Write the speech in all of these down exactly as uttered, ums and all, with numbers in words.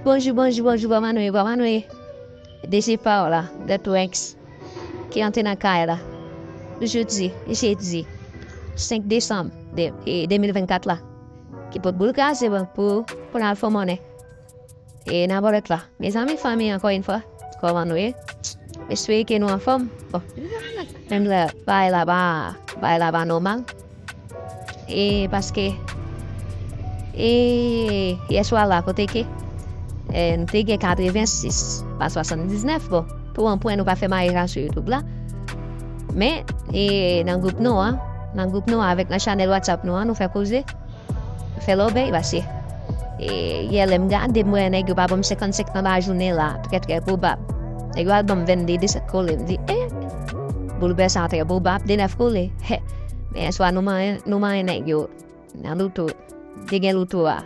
Bonjou, bonjou, bonjou, bò manwe, bò manwe. D J Paola, The Twanks, ki antre nan kay la. Jodi, jedi, senk desanm de, e, de mil vennkat la. Ki pot boul kraze, bon, pou, pou n al fè monnen. E nan bòlèt la. Mezanmi, fanmi, ankò yon fwa, kòman nou ye? M espere ke nou anfòm. Bon, menm lè bagay la pa, bagay la pa nòmal. E paske, e yè swa la, kote ke, e, nou te gen katrevensis pa swasanndiznèf, bon, pou yon pwen nou pa fè maryaj la sou YouTube la. Men, e, nan gwoup nou an, nan gwoup nou an, avèk nan chanèl WhatsApp nou an, nou fè koze, nou fè lòbèy, paske, e, yè lè m gade, m wè nèg yo pa ban m senkannsenk nan lajounen la, trè, trè pwobab. Nèg yo al ban m vennde, de sèt kole, m di, e, boulvè sa trè pwobab, de nèf kole. He. Men yè swa nou manyen, nou manyen nèg yo. Nan loto, te gen loto a.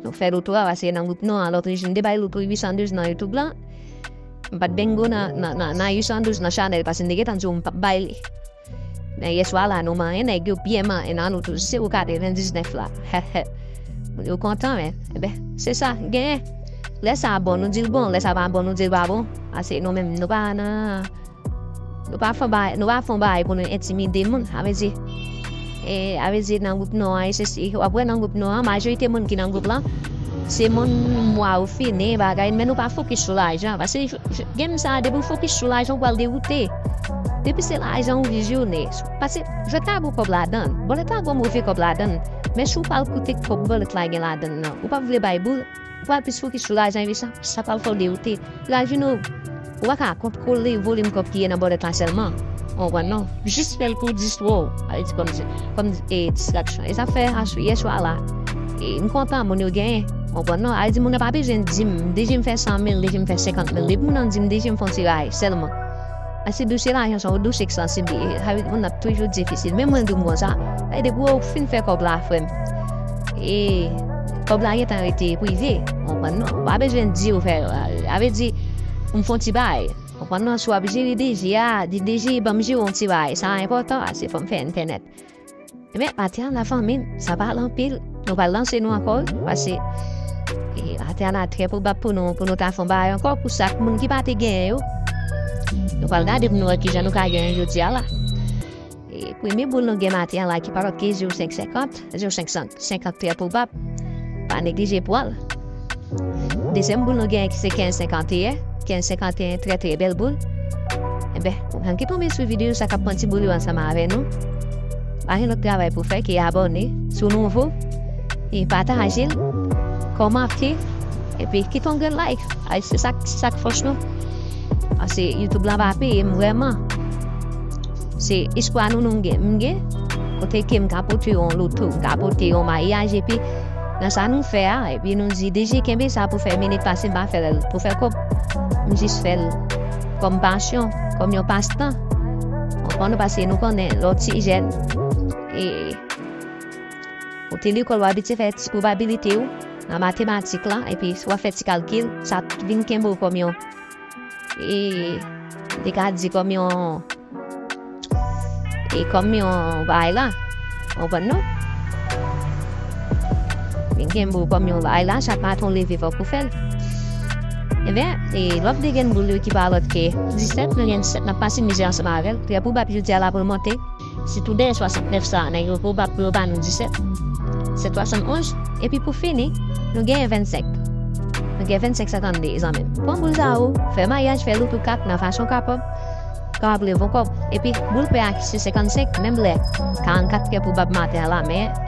Nou fè loto a, paske nan gwoup nou an, lòt jou, m te bay loto uit san douz nan YouTube lan. M pa t bengo nan, nan, nan, nan uit san douz nan chanèl, paske m te gentan di w m p ap bay li. Men yè swa la, nou manyen nèg yo byen manyen nan loto, se ou katrevendiznèf la. Moun yo kontan, men. Enben, se sa, genyen. Lè sa bon, nou di l bon, lè sa pa bon, nou di l pa bon. Paske nou menm, nou pa nan Nou pa fè bagay, nou pa fè yon bagay pou nou entimide moun. A vle di, e, a vle di nan gwoup nou an, e se, se, w ap wè nan gwoup nou an, majorite moun ki nan gwoup lan, se moun mwa yo fini, bagay, men nou pa fokis sou lajan. Paske j-, j-, game sa, depi w fokis sou lajan, ou pral dewoute. Depi se lajan ou vizyonnen. Paske jwèt la gon kòb ladan l. Bòlèt la gon move kòb ladan l. Men si w pral koute kòb bòlèt la gen ladan l nan, ou p ap vle bay boul. Ou pral plis fokis sou lajan, epi sa, sa pral fè w dewoute. Lajounen w, ou pa ka kontwole volim kòb ki ye nan bòlèt la sèlman. Ou konprann non? Jis fè l pou distwè w. A vle di kòm, kòm, e, distraksyon. E sa fè aswè, yè swa la. E m kontan moun yo genyen. Ou konprann non? A vle di moun nan pa bezwen di m, deja m fè san mil, deja m fè senkant mil. Depi moun nan di m, deja m fè yon tiraj sèlman. Paske dosye lajan sa, yon dosye ki sansib li ye. Sa vle di moun nan toujou difisil. Men mwen di w konsa, sa vle di pou ou fin fè kòb la, frè m. E kòb la gentan rete prive. Ou konprann non? Ou pa bezwen di ou fè, sa vle di, m fè yon ti bagay. Ou konprann non? Si w ap jere D J a, di D J ban m jere yon ti bagay. Sa enpòtan, paske fò m fè entènèt. Ebyen, maten an, lafanmi, sa pa al anpil. Nou pral lanse nou ankò, wi, paske, e, maten an, la trè pwobab pou nou, pou nou ta fè yon bagay ankò, pou sak moun ki pa te genyen yo. Nou pral gade pou nou wè kijan nou ka genyen jodi a la. E premye boul nou gen maten an la ki pa lòt ke zewo senk senkant, zewo senk senkant, senkant trè pwobab. Pa neglije pran l. Dezyèm boul nou genyen ki se kenz senkanteyen. Kenz senkanteyen, trè, trè bèl boul. Enben, pou moun ki tonbe sou videyo sa, k ap pran ti boul yo ansanm avè nou, pa gen lòt travay pou fè ke abòne, si w nouvo, e pataje l, kòmante, epi kite yon grenn like. Ay, se sa, se sa k fòs nou. Paske YouTube la pa peye m vrèman. Se espwa nou, nou gen, m gen. Kote ke m ka pote yon loto, m ka pote yon maryaj, epi nan sa nou fè a, epi nou di, D J kenbe sa pou fè minit, pase m pa fè l pou fè kòb. M jis fè l kòm pasyon, kòm yon pastan. Ou konprann, paske nou konnen lè w ti jèn, e, ou te lekòl, w abitye fè ti pwobabilite w nan matematik la, epi w ap fè ti kalkil, sa vin kenbe w kòm yon, e, m te ka di kòm yon, e, kòm yon bagay la. Ou konprann non? Vin kenbe w kòm yon bagay la, chak maten w leve fòk ou fè l. Ebyen, e, lòt de grenn boul yo ki pa lòt ke disèt, nou gen disèt, n ap pase mizè ansanm avè l. Trè pwobab jodi a la pou l monte. Sitou dèyè swasantnèf sa, nèg yo pwobab pou yo ba nou disèt. Sèt swasannonz. Epi pou fini, nou genyen vennsenk. Nou gen vennsenk senkannde, zanmi m. Pran boul sa ou, fè maryaj, fè loto kat nan fason w kapab, kapab leve yon kòb. Epi, boul pè a ki se senkannsenk, menm lè karannkat trè pwobab maten an la, men